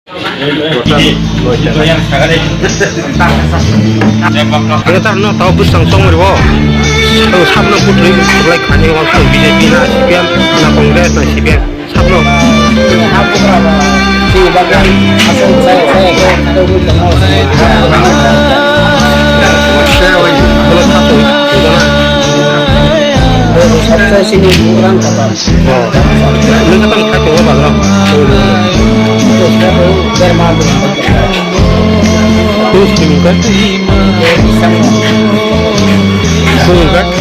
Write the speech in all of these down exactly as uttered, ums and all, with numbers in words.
Ang ta no tao bwsang song ribo. Ang sabno putri lai khani wang song B J P na C P M na Congress na C P M. Sabno. Sabsa sini kurang kata. Oh. Nung kata mung kata ba no. Terus sini mung kata. Mung kata.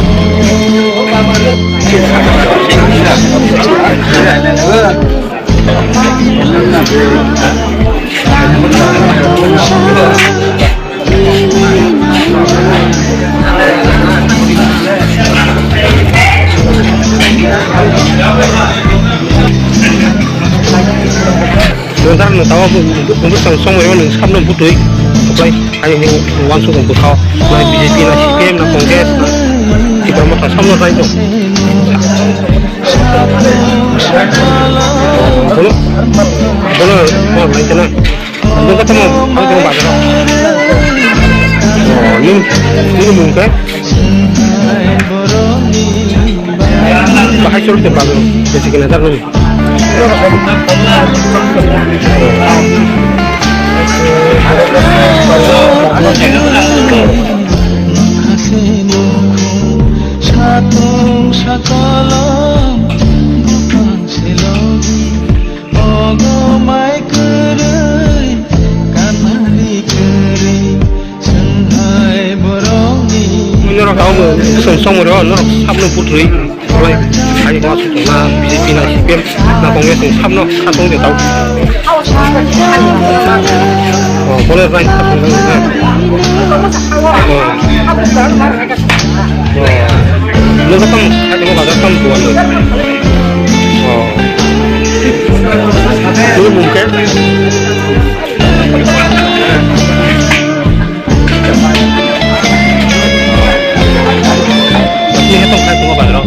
Nung tang nung tawa bu, bu, bu, song, song, nung sabno butui, apply, hai, hai, wansuk ang bwkhao, na B J P, na C P M, na Congress, na Tipra Motha, sabno rai dong. Bono, bono, bono, rai dong. Nung kata mo, ang tong bazar. Oh, nung, nung mung khe? Bahai chwrwng tong bazar. Besi kena tar nung. Satung sakolom bupang selong. Ogo mai kwrwi, kanari kwrwi, swnghai borokni. Norok tamo song song ro, norok sabno putrwi. Oi, hai ma song na B J P na C P M na Congress ni sabno khatong de tau. Oh, bono bai khatong na. Oh. Nung kata mo, kata mo bazar tam buwan lo. Oh. Ini mungkin. Ini hitung kata mo bazar. Oh,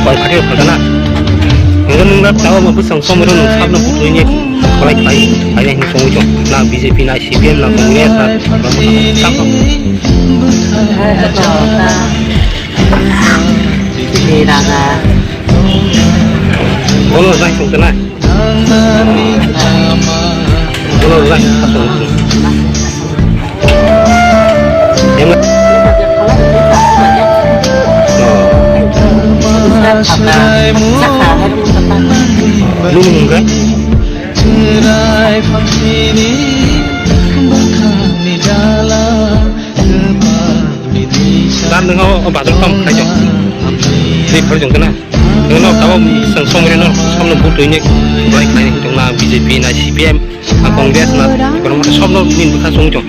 kau kata kata na. Nung nung tawa mo busang somro nung sabno putui ni. Kholai khlai, khlai ni song jong. Na B J P na C P M na Congress na. Sabno. Bono jai song tena. Bono jai song. Em. Nung nung ka? Chwrai phangsini bwkhakni dala kwpal bini sa. Dan nung o bazar tam khai jong. Ni khai jong kana. Nung no tabo sang song re no samno butui ni bai khai ni jong na B J P na C P M na Congress na kono sabno ni bwkha song jong.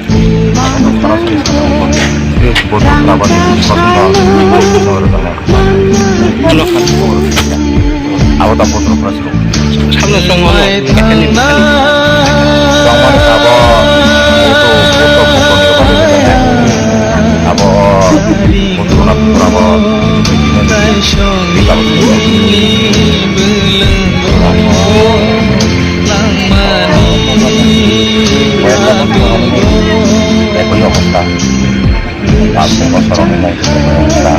Botor Prabani Sasana. Ano? Abo da Botor Prabani. Sabno song ano? Song mani sabo. Abo Botor Prabani. Ekoi obostha. Tabuk bosorokni mungsa.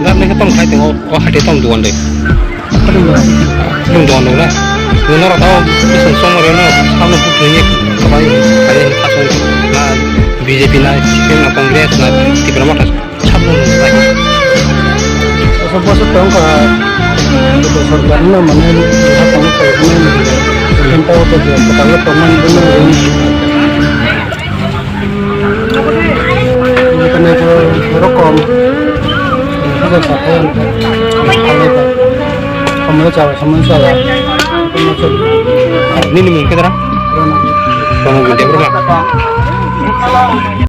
Gabni khe tong khai tongo, o hatai tong duan de. Tong duan de na. Norok tao bising song reno, samno buthung ye, kabai, kabai, kasong na B J P na, C P M na, Congress na, Tipra Motha. Sabno nung bai. Asa boso tong kha. Ito sarkar no mane ha tong kha mane. Ito ko je kata ko tong man dun. Kane ko rokom. Ito sa ko. Kane ko. Kamo cha, kamo cha. Nini mung kedara? Rono. Rono Debbarma.